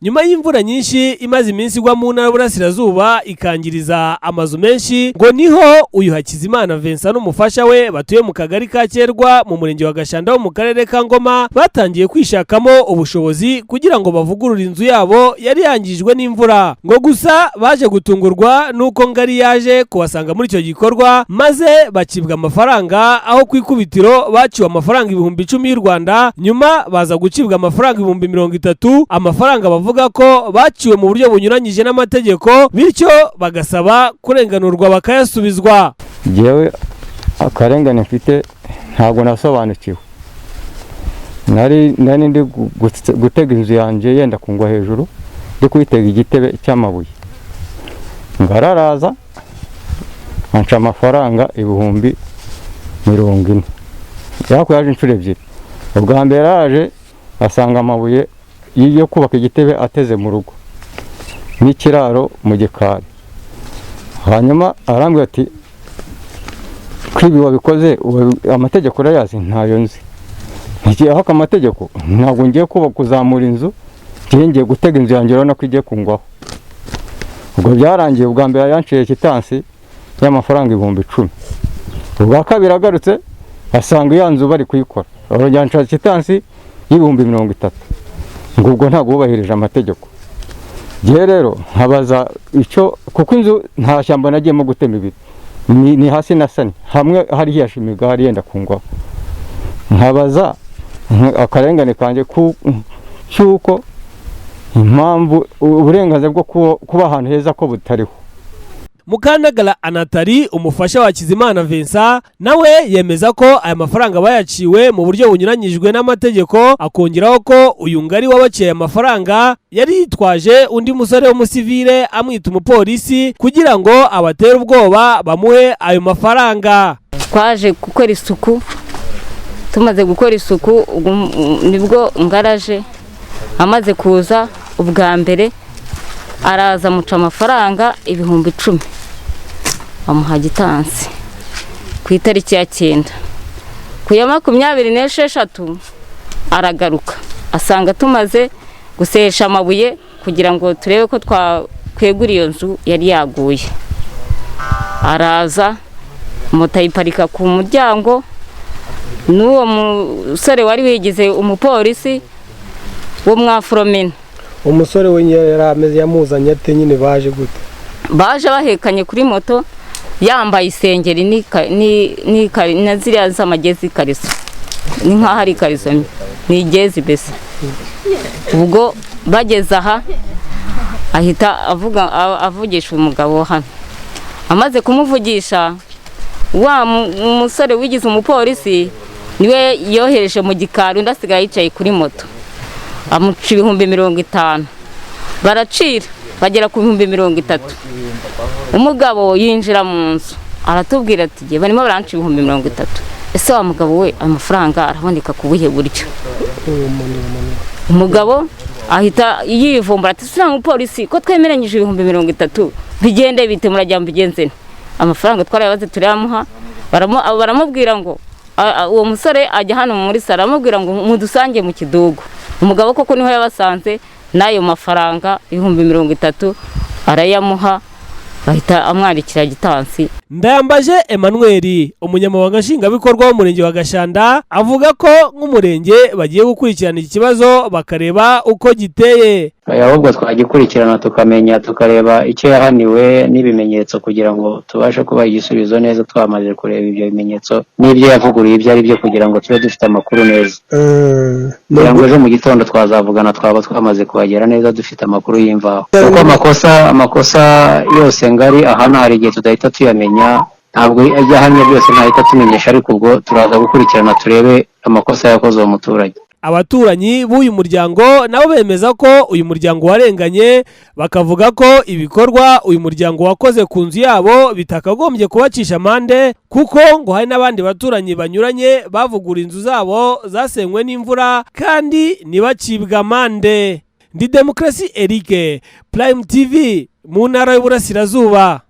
Nyuma y'imvura nyinshi imaze iminsi igwa mu ntara y'Uburasirazuba ikangiriza amazu menshi, ngo niho uyu Hakizimana Vincent n'umufasha we batuye mu kagari ka Kerwa mu murenge wa Gashanda wo mu karere ka Ngoma batangiye kwishakamo ubushobozi kugira ngo bavugurure inzu yabo yari yangijwe n'imvura. Ngo gusa baje gutungurwa n'uko Ngari yaje kubasanga muri icyo gikorwa, maze bacibwa amafaranga, aho ku ikubitiro baciwe amafaranga 10,000 y'u Rwanda, nyuma baza gucibwa amafaranga 30,000, amafaranga bavuga ko baciwe mu buryo bunyuranyije n'amategeko, bityo bagasaba kurenganurwa bakayasubizwa. Njyewe akarengane mfite, ntabwo nasobanukiwe. Nari ndi gutega inzu yanjye yenda kungwa hejuru, ndi kuyitega igitebe cy'amabuye, ngararaza anca amafaranga 40,000. Yako yaje inshuro ebyiri. Ubwa mbere yaraje asanga amabuye yo kubaka igitebe ateze mu rugo n'ikiraro mu gikari, hanyuma arambwira ati: "Ko ibi wabikoze, amategeko urayazi?" "Ntayo nzi." Aho amategeko, ntabwo ngiye kuba kuzamura inzu, ngiye gutega inzu yanjye, urabona ko igiye kungwaho. Ubwo byarangiye, ubwa mbere yanciye quittance y'amafaranga 10,000. Ubwa kabiri agarutse asanga iya nzu bari kuyikora, arongera quittance y'30,000, ngo ubwo ntabwo wubahirije amategeko. Ngewe rero nkabaza icyo, kuko inzu nta shyamba nagiyemo gutema ibiti, ni hasi na sani hamwe hari hiyashe imigari yenda kungwaho. Nkabaza akarengane kanjye cy'uko impamvu uburenganzira bwo kuba ahantu heza ko butariho. Mukandagara Anatari, umufasha wa Hakizimana Vincent, nawe yemeza ko aya mafaranga bayaciwe mu buryo bunyuranyijwe n'amategeko, akongeraho ko uyu Ngari wabaciye aya mafaranga yari yitwaje undi musore w'umusivile amwita umupolisi kugira ngo abatere ubwoba bamuhe ayo mafaranga. Twaje gukora isuku. Tumaze gukora isuku, ubwo nibwo ngaraje. Amaze kuza ubwa mbere, araza amuca amafaranga 10,000, amuha quittance ku itariki ya 9. Ku ya 26 aragaruka, asanga tumaze gusesha amabuye kugira ngo turebe ko twakwegura iyo nzu yari yaguye. Araza, moto ayiparika ku muryango n'uwo musore wari wigize umupolisi wo mwafuromena. Umusore we yari ameze, yamuzanye ate nyine? Baje gute? Baje bahekanye kuri moto, yambaye isengeri na ziriya z'amagezi, ikariso, ni nk'aho ari ikariso, ni igezi mbese. Ubwo bageze aha, ahita avuga, avugisha umugabo hano. Amaze kumuvugisha, wa musore wigize umupolisi niwe yohereje mu gikari, undi asigaye yicaye kuri moto. Amuca 50,000, baracira bagera ku 30,000. Umugabo yinjira mu nzu, aratubwira ati: "Jye barimo baranca 30,000. Ese wa mugabo we, amafaranga araboneka ku buhe buryo?" Umugabo ahita yivumbura ati: "Suriya mupolisi ko twemeranyije 30,000, bigende bite? Murajya mubigenze nte?" Amafaranga twarayabaze, turayamuha. Baramubwira ngo uwo musore ajya hano muri salo, aramubwira ngo mudusange mu kidugu. Umugabo koko niho yabasanze n'ayo mafaranga 30,000, arayamuha, bahita amwandikira quittance. Ndayambaje Emmanuel, umunyamabanga nshingwabikorwa w'umurenge wa Gashanda, avuga ko nk'umurenge bagiye gukurikirana iki kibazo bakareba uko giteye. Ahubwo twagikurikirana, tukamenya, tukareba icyo yahaniwe n'ibimenyetso, kugira ngo tubashe kubaha igisubizo neza twamaze kureba ibyo bimenyetso n'ibyo yavuguruye ibyo ari byo, kugira ngo tube dufite amakuru neza, kugira ngo ejo mu gitondo twazavugana twaba twamaze kuhagera neza, dufite amakuru y'imvaho, kuko amakosa yose ngari ahana hari igihe tudahita tuyamenya. Ntabwo ajya ahamya byose, ntahita tumenyesha, ariko ubwo turaza gukurikirana turebe amakosa yakoze uwo muturage. Abaturanyi b'uyu muryango nabo bemeza ko uyu muryango warenganye, bakavuga ko ibikorwa uyu muryango wakoze ku nzu yabo bitakagombye kubacisha amande, kuko ngo hari n'abandi baturanyi banyuranye bavugura inzu zabo zasenywe n'imvura kandi ntibacibwe amande. Ndi Demokarasi Eric, Prime TV, mu ntara y'Uburasirazuba.